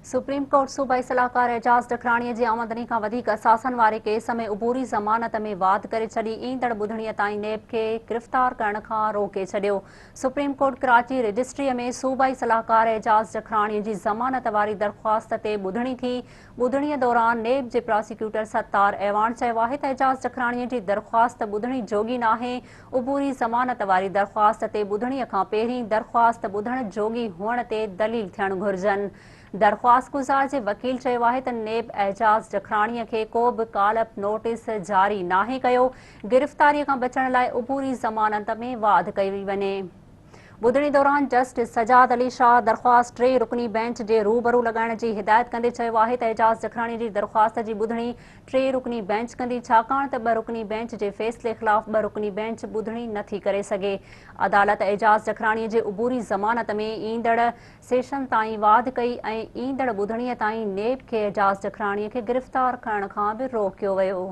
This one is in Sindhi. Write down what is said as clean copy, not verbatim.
سپريم ڪورٽ صوبائي صلاحڪار اعجاز ڊکراڻي جي آمدني کان وڌيڪ اثاثن واري ڪيس ۾ عبوري ضمانت ۾ واڌ ڪري ڇڏي، ايندڙ ٻڌڻي تائين نيب کي گرفتار ڪرڻ کان روڪي ڇڏيو. سپريم ڪورٽ ڪراچي رجسٽري ۾ صوبائي صلاحڪار اعجاز ڊکراڻي جي ضمانت واري درخواست تي ٻڌڻي ٿي. ٻڌڻي دوران نيب جي پراسيڪيوٽر ستار اعواڻ چيو آهي ته اعجاز ڊکراڻي جي درخواست ٻڌڻي جوڳي ناهي، عبوري ضمانت واري درخواست تي ٻڌڻي کان پهرين درخواست ٻڌڻ جوڳي هئڻ تي دليل ٿيڻ گهرجن. درخواستگذار جي وڪيل چيو آهي ته نيب اعجاز جکراڻي کي ڪو به ڪال اپ نوٽيس جاري ناهي ڪيو، گرفتاري کان بچڻ لاء عبوري ضمانت ۾ واڌ ڪئي وڃي. ٻڌڻي دوران جسٽس سجاد علي شاهه درخواست ٽي رڪني بئنچ جي روبرو لڳائڻ جي هدايت ڪندي چيو آهي ته اعجاز جکراڻي جي درخواست جي ٻڌڻي ٽي رڪني بئنچ ڪندي ڇاڪاڻ ته ٻه رڪني بئنچ جي فيصلي خلاف ٻه رڪني بئنچ ٻڌڻي نه ٿي ڪري سگهي. عدالت اعجاز جکراڻي جي عبوري ضمانت ۾ ايندڙ سيشن تائين واڌ ڪئي ۽ ايندڙ ٻڌڻي تائين نيب کي اعجاز جکراڻي کي گرفتار ڪرڻ کان به روڪيو ويو.